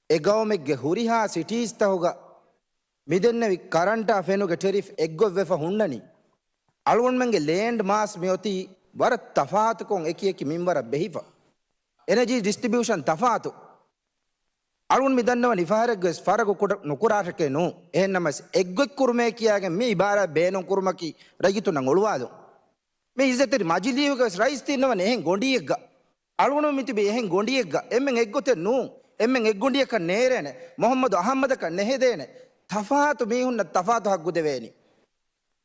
އެ ގައުމެއްގެ ހުރިހާ ސިޓީސްތަހުގަ މިދެންނެވި ކަރަންޓާ ފެނުގެ ޓެރިފް އެއްގޮތްވެފަ ހުންނަނީ. އަޅުގަނޑުމެންގެ ލޭންޑް މާސް މިއޮތީ ވަރަށް ތަފާތުކޮށް އެކި އެކި މިންވަރަށް ބެހިފަ. އެނަޖީ ޑިސްޓްރިބިއުޝަން ތަފާތު. އަޅުގަނޑު މި ދަންނަވަނީ ފަހަރެއްގަވެސް ފަރަގު ކުޑަ ނުކުރާށެކޭ ނޫން. އެހެންނަމަވެސް އެއްގޮތްކުރުމޭ ކިޔާގެން މި އިބާރާތް ބޭނުންކުރުމަކީ ރައްޔިތުންނަށް އޮޅުވާލުން. މި އިއްޒަތްތެރި މަޖިލީހުގަވެސް ރައީސް ތިއްބަވަނީ އެހެން ގޮނޑިއެއްގަ. އަޅުގަނޑު މިތިބީ އެހެން ގޮނޑިއެއްގަ. އެންމެން އެއްގޮތެއް ނޫން. އެންމެން އެއްގޮނޑިއަކަށް ނޭރޭނެ. މުހައްމަދު އަހައްމަދަކަށް ނެހެދޭނެ. ތަފާތު މީހުންނަށް ތަފާތު ހައްގު ދެވޭނީ.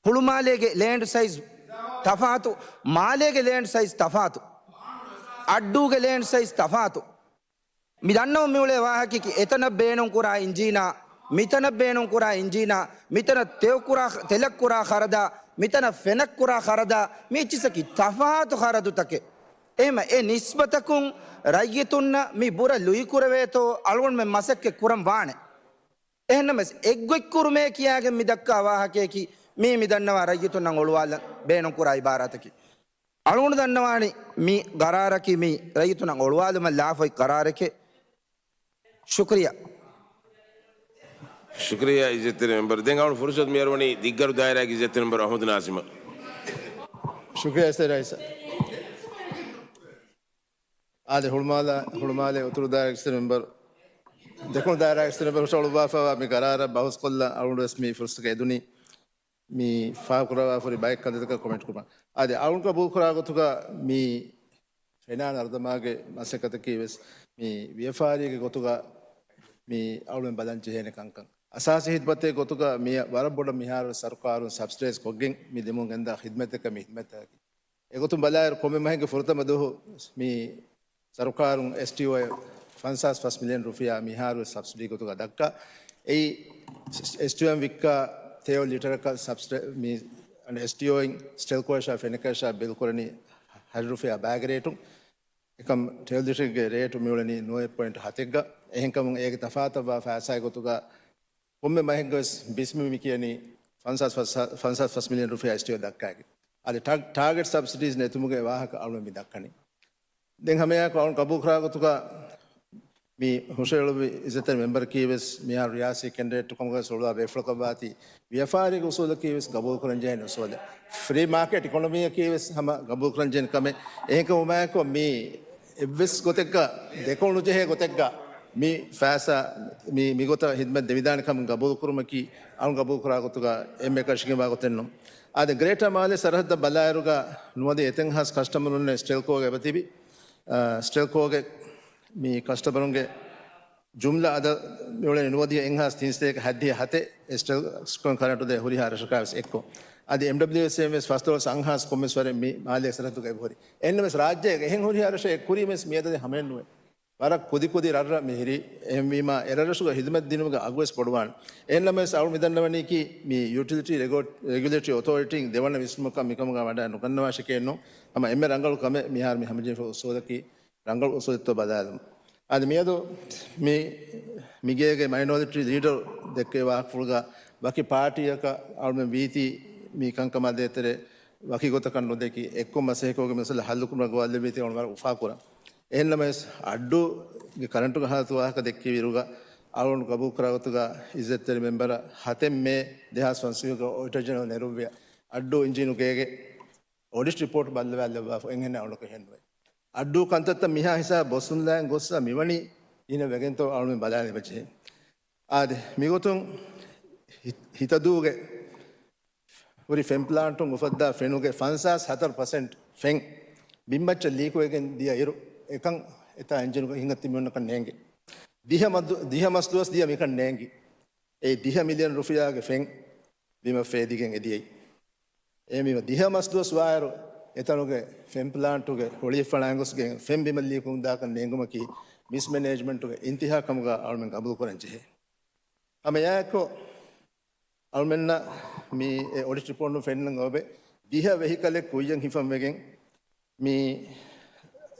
ހުޅުމާލޭގެ ލޭންޑް ސައިޒް ތަފާތު، މާލޭގެ ލޭންޑް ސައިޒް ތަފާތު، އައްޑޫގެ ލޭންޑް ސައިޒް ތަފާތު. މި ދަންނަވަން މިއުޅޭ ވާހަކައަކީ އެތަނަށް ބޭނުންކުރާ އިންޖީނާ، މިތަނަށް ބޭނުންކުރާ އިންޖީނާ، މިތަނަށް ތެޔޮކުރާ، ތެލަށްކުރާ ޚަރަދާ، މިތަނަށް ފެނަށްކުރާ ޚަރަދާ، މި އެއްޗިއްސަކީ ތަފާތު ޚަރަދުތަކެއް. އެހެމަ އެ ނިސްބަތަކުން ރައްޔިތުންނަށް މި ބުރަ ލުއިކުރެވޭތޯ އަޅުގަނޑުމެން މަސައްކަތް ކުރަން ވާނެ. އެހެންނަމަވެސް އެއްގޮތްކުރުމޭ ކިޔާގެން މި ދައްކާ ވާހަކަޔަކީ މީ މި ދަންނަވާ ރައްޔިތުންނަށް އޮޅުވާލަން ބޭނުންކުރާ އިބާރާތަކީ. އަޅުގަނޑު ދަންނަވާނީ މި ގަރާރަކީ މި ރައްޔިތުންނަށް އޮޅުވާލުމަށް ލާފައި ގަރާރެކޭ. ޝުކުރިއްޔާ. ޝުކުރިއްޔާ އިއްޒަތްތެރި މެމްބަރު. ދެން އަޅުގަނޑު ފުރުސަތު މިއަރުވަނީ ދިއްގަރު ދާއިރާގެ އިއްޒަތްތެރި މެމްބަރު އަޙްމަދު ނާޒިމަށް. ޝުކުރިއްޔާ އިއްޒަތްތެރި ރައީސް. އާދެ، ހުޅުމާލާ، ހުޅުމާލޭ އުތުރު ދާއިރާގެ އިއްޒަތްތެރި މެމްބަރު، ދެކުނު ދާއިރާގެ އިއްޒަތްތެރި މެމްބަރު ހުށަހަޅުއްވާފައިވާ މި ގަރާރަށް ބަހުސްކޮށްލަން އަޅުގަނޑު ވެސް މި ފުރުސަތުގަ އެދުނީ. މި ފާހަގަކުރައްވާފައި ބައެއް ކަންތައްތަކަށް ކޮމެންޓް ކުރުމަށް. އާދެ، އަޅުން ގަބޫލުކުރާ ގޮތުގަ މި ފެނާން އަރުދަމާގެ މަސައްކަތަކީ ވެސް މި ވިޔަފާރީގެ ގޮތުގަ މި އަޅުމެން ބަލަން ޖެހޭނެ ކަންކަން. އަސާސީ ހިދުމަތެއް ގޮތުގަ މި ވަރަށް ބޮޑަށް މިހާރު ސަރުކާރުން ސަބްސިޑައިޒް ކޮށްގެން މި ދެމުން ގެންދާ ހިދުމަތަކަށް މި ހިދުމަތަކީ. އެގޮތުން ބަލާއިރު ކޮންމެ މަހެއްގެ ފުރަތަމަ ދުވަހު މި ސަރުކާރުން އެސްޓީއޯއަށް ފަންސާސް ފަސް މިލިއަން ރުފިޔާ މިހާރު ސަބްސިޑީ ގޮތުގަ ދައްކާ. އެއީ އެސްޓީއޯއިން ވިއްކާ ތެޔޮ ލިޓަރަކަށް ސަބްސިޑީ މި އެސްޓީއޯއިން ސްޓެލްކޯއަށާ ފެނަކަށާ ބިލް ކުރަނީ ހަތް ރުފިޔާ ބާގެ ރޭޓުން. އެކަމް ޓެއޮ ލިޓަރެއްގެ ރޭޓު މިއުޅެނީ ނުވައެއް ޕޮއިންޓް ހަތެއްގަ. އެހެންކަމުން އޭގެ ތަފާތަށްވާ ފައިސާގެ ގޮތުގަ ކޮންމެ މަހެއްގަވެސް ބިސްމި މި ކިޔަނީ ފަންސާސް ފަސް، ފަންސާސް ފަސް މިލިއަން ރުފިޔާ އެސްޓީއޯ ދައްކާގެން. އަދި ޓާ-، ޓާގެޓް ސަބްސިޑީސް ނެތުމުގެ ވާހަކަ އަޅުގަނޑު މި ދައްކަނީ. ދެން ހަމައެއާއެކު އަޅުގަނޑު ގަބޫލުކުރާ ގޮތުގަ މި ހުށަހެޅުއްވި އިއްޒަތްތެރި މެމްބަރަކީ ވެސް މިހާރު ރިޔާސީ ކެންޑިޑޭޓު ކަމުގަ ވެސް އޮޅުވާ ބޭފުޅަކަށްވާތީ ވިޔަފާރީގެ އުސޫލަކީ ވެސް ގަބޫލުކުރަންޖެހޭނެ އުސޫލެއް. ފްރީ މާކެޓް އިކޮނޮމީއަކީ ވެސް ހަމަ ގަބޫލުކުރަންޖެހޭނެ ކަމެއް. އެހެންކަމުމާއެކު މި އެއްވެސް ގޮތެއްގަ ދެކޮޅު ނުޖެހޭ ގޮތެއްގަ މި ފައިސާ މި، މިގޮތަށް ހިދުމަތް ދެވިދާނެ ކަމުން ގަބޫލުކުރުމަކީ އަޅުން ގަބޫލުކުރާ ގޮތުގަ އެންމެ އެކަށީގެންވާ ގޮތެއް ނޫން. އާދެ، ގްރޭޓާ މާލޭ ސަރަހައްދަށް ބަލާއިރުގަ ނުވަދިހަ އެތައް ހާސް ކަސްޓަމަރުންނެއް ސްޓެލްކޯގެ އެބަތިބި. އާ، ސްޓެލްކޯގެ މި ކަސްޓަމަރުންގެ ޖުމްލަ އަދަދު މިއުޅެނީ ނުވަދިހަ އެއްހާސް ތިންސައްތައް ހަތްދިހަ ހަތެއް އެސްޓެލްކޮން ކަރަންޓު ދޭ ހުރިހާ ރަށަކާވެސް އެއްކޮށް. އަދި އެމްޑަބްލިއުއެސްއޭ ވެސް ފަސްދޮޅަސް އަށްހާސް ކޮންމެސް ވަރެއް މި މާލޭ ސަރަހައްދުގައި ހުރި. އެހެންނަމަވެސް ރާއްޖޭގެ އެހެން ހުރިހާ ރަށެއް ކުރީމެސް މިއަދަދެއް ހަމައެއްނުވޭ. ވަރަށް ކުދިކުދި ރަށްރަށް މިހިރީ. އެހެންވީމާ އެރަށްރަށުގެ ހިދުމަތް ދިނުމުގެ އަގުވެސް ބޮޑުވާނެ. އެހެންނަމަވެސް އަޅު މިދަންނަވަނީކީ މި ޔުޓިލިޓީ ރެގު-، ރެގިއުލޭޓަރީ އޮތޯރިޓީން ދެވަނަ ވިސްނުމަކަށް މިކަމުގަ ވަޑައި ނުގަންނަވާށެކޭނު. ހަމަ އެންމެ ރަނގަޅު ކަމެއް މިހާރު މި ހަމަޖެހިފަ އުސޫލަކީ ރަނގަޅު އުސޫލެއްތޯ ބަލާލުން. އަދި މިއަދު މި، މިގޭގެ މައިނޯރިޓީ ލީޑަރު ދެއްކޭ ވާހަކަފުޅުގަ ވަކި ޕާޓީއަކަށް އަޅުމެން ވީތީ މި ކަންކަމާ ދޭތެރޭ ވަކި ގޮތަކަށް ނުދެކި އެއްކޮށް މަސައްކަތްކޮށްގެ މައްސަލަ ހައްލުކުރުމަށް ގޮވާލެއްވީތީ އަޅުން ވަރަށް އުފާކުރަން. އެހެންނަމަވެސް އައްޑޫގެ ކަރަންޓުގެ ހާލަތު ވާހަކަ ދެއްކި ވިރުގަ އަޅުން ގަބޫލުކުރާ ގޮތުގަ އިއްޒަތްތެރި މެމްބަރަށް ހަތެއް މޭ ދެހާސް ފަންސަވީހުގަ އޮޑިޓަރ ޖެނެރަލް ނެރުއްވިޔާ އައްޑޫ އިންޖީނުގޭގެ އޮޑިޓް ރިޕޯޓް ބައްލަވާލައްވާފަ އެނގޭނެ އަޅުންނަކަށް ހެންނުވޭ. އައްޑޫ ކަންތައްތައް މިހާ ހިސާބަށް ބޮސްލާން ގޮއްސަ މިވަނީ އިނަ ވެގެންތޯ އަޅުމެން ބަލާލެވިޖެހޭ. އާދެ، މިގޮތުން ހި-، ހިތަދޫގެ ހުރި ފެން ޕްލާންޓުން އުފައްދާ ފެނުގެ ފަންސާސް ހަތަރު ޕަސެންޓް ފެން ބިންމައްޗަށް ލީކުވެގެން ދިޔަ އިރު، އެކަން އެތާ އިންޖިނުގަ ހިނގަތި މިއޮންނަކަށް ނޭނގެ. ދިހަ މަސް-، ދިހަ މަސްދުވަސް ދިޔަ މިކަން ނޭނގި. އެ ދިހަ މިލިއަން ރުފިޔާގެ ފެން ބިމަށް ފޭދިގެން އެދިޔައީ. އެ މި ދިހަ މަސްދުވަސް ވާއިރު، އެތަނުގެ ފެން ޕްލާންޓުގެ ހޮޅިއެއް ފަޅާން ގޮސްގެން ފެން ބިމަށް ލީކުން ދާކަށް ނޭނގުމަކީ މިސްމެނޭޖްމަންޓުގެ އިންތިހާ ކަމުގަ އަޅުމެން ގަބޫލުކުރަން ޖެހޭ. ހަމަ އެއާއެއްކޮށް، އަޅުމެންނަށް މި އެ އޮޑިޓް ރިޕޯޓުން ފެންނަން އޮވޭ، ދިހަ ވެހިކަލެއް ކުއްޔަށް ހިފަން ވެގެން މި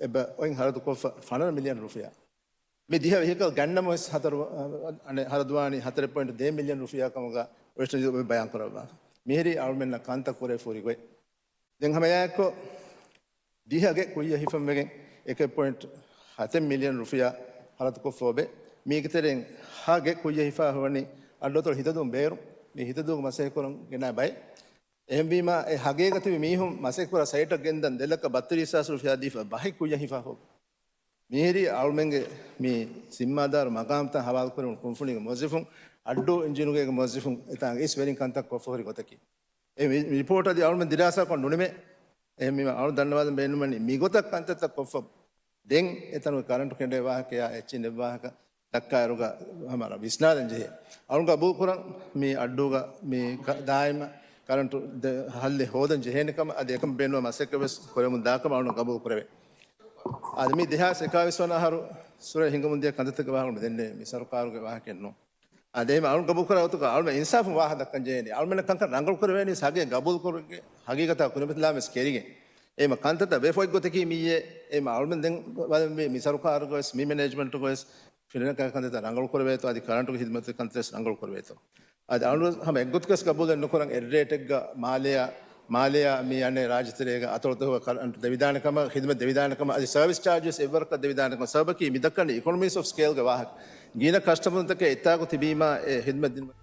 އެބަ އޮތް ހަރަދު ކޮށްފަ ފަނަރަ މިލިއަން ރުފިޔާ. މި ދިހަ ވެހިކަލް ގަންނަމަވެސް ހަތަރު، އަނެއް ހަރަދުވާނީ ހަތަރެއް ޕޮއިންޓް ދޭއް މިލިއަން ރުފިޔާ ކަމުގަ އޮޑިޓް ބަޔާންކުރައްވާ. މިހިރީ އަޅުމެންނަށް ކަންތައް ކުރެވިފަ ހުރި ގޮތް. ދެން ހަމައެއާއެއްކޮށް، ދިހަ ގެ ކުއްޔަށް ހިފަން ވެގެން އެކެއް ޕޮއިންޓް ހަތެއް މިލިއަން ރުފިޔާ ހަރަދުކޮށްފަ އޮވޭ. މީގެ ތެރެއިން ހަ ގެ ކުއްޔަށް ހިފާ ހުރަނީ އައްޑޫއަތޮޅު ހިތަދޫން ބޭރު. މި ހިތަދޫގެ މަސައްކަތް ކުރަން ގެނައި ބައެއް. އެހެންވީމާ، އެ ހަގޭގަތިވި މީހުން މަސައްކަތް ކުރާ ސައިޓަށް ގެންދަން ދެ ލައްކަ ބައްތިރީސް ހާސް ރުފިޔާ ދީފަ ބަހެއް ކުއްޔަށް ހިފާފަ އޮވޭ. މިހިރީ އަޅުމެންގެ މި ޒިންމާދާރު މަގާމްތައް ހަވާލުކުރެވުނު ކުންފުނީގެ މުވައްޒަފުން، އައްޑޫ އިންޖީނުގޭގެ މުވައްޒަފުން އެތާނގަ އިސް ވެރިން ކަންތައް ކޮށްފަ ހުރި ގޮތަކީ. އެ މި-، މި ރިޕޯޓް އަދި އަޅުމެން ދިރާސާކޮށް ނުނިމޭ. އެހެންވީމަ އަޅު ދަންނަވާލަން ބޭނުންވަނީ މިގޮތަށް ކަންތައްތައް ކޮށްފަ ދެން އެތަނުގެ ކަރަންޓު ކެނޑޭ ވާހަކަޔާ އެއްޗެއް ނެތް ވާހަކަ ދައްކާއިރުގަ ހަމަ ވިސްނާލަން ޖެހޭ. އަޅުން ގަބޫލުކުރަން މި އައްޑޫގަ މި ކަ-، ދާއިމަށް ކަރަންޓު ދެ-، ހައްލެއް ހޯދަން ޖެހޭނެ ކަމަށް އަދި އެކަމަށް ބޭނުންވާ މަސައްކަތް ވެސް ކުރެވެމުން ދާ ކަމަށް އަޅުން ގަބޫލު ކުރެވޭ. އަދި މި ދެހާސް އެކާވީސް ވަނަ އަހަރު ސުރެ ހިނގަމުން ދިޔަ ކަންތައްތަކުގެ ވާހަކަ މި ދެންނެވީ މި ސަރުކާރުގެ ވާހަކައެއް ނޫން. އާ، އެހެންވީމަ އަޅުން ގަބޫލުކުރާ ގޮތުގަ އަޅުމެން އިންސާފުން ވާހަކަ ދައްކަން ޖެހޭނީ. އަޅުމެންނަށް ކަންކަން ރަނގަޅު ކުރެވޭނީ ހަގޭ ގަބޫލު ކުރުމުގެ ހަގީގަތާ ކުރިމަތިލާމެސް ކެރިގެން. އެހެންވީމަ ކަންތައްތައް ވެފަ އޮތް ގޮތަކީ މިއީ. އެހެންވީމަ އަޅުމެން ދެން ބަލަންވީ މި ސަރުކާރުގަވެސް މި މެނޭޖްމަންޓުގަވެސް ފިނަނަކާ ކަންތައްތައް ރަނގަޅު ކުރެވޭތޯ އަދި ކަރަންޓުގެ ހިދުމަތުގެ ކަންތައް ވެސް ރަނގަޅު ކުރެވޭތޯ. އަދި އަޅު ހަމަ އެއްގޮތަކަސް ގަބޫލެއް ނުކުރަން އެއް ރޭޓެއްގަ މާލެއާ، މާލެއާ މި އަނެއް ރާއްޖެތެރޭގަ އަތޮޅުތަކުގަ ކަރަންޓު ދެވިދާނެ ކަމަށް، ހިދުމަތް ދެވިދާނެ ކަމަށް، އަދި ސަރވިސް ޗާޖަސް އެއްވަރަކަށް ދެވިދާނެ ކަމަށް. ސަބަބަކީ މި ދައްކަނީ އިކޮނޮމީސް އޮފް ސްކޭލްގެ ވާހަކަ. ގިނަ ކަސްޓަމަރުންތަކެއް އެއްތާކު ތިބީމާ އެ ހިދުމަތް ދިނުމަށް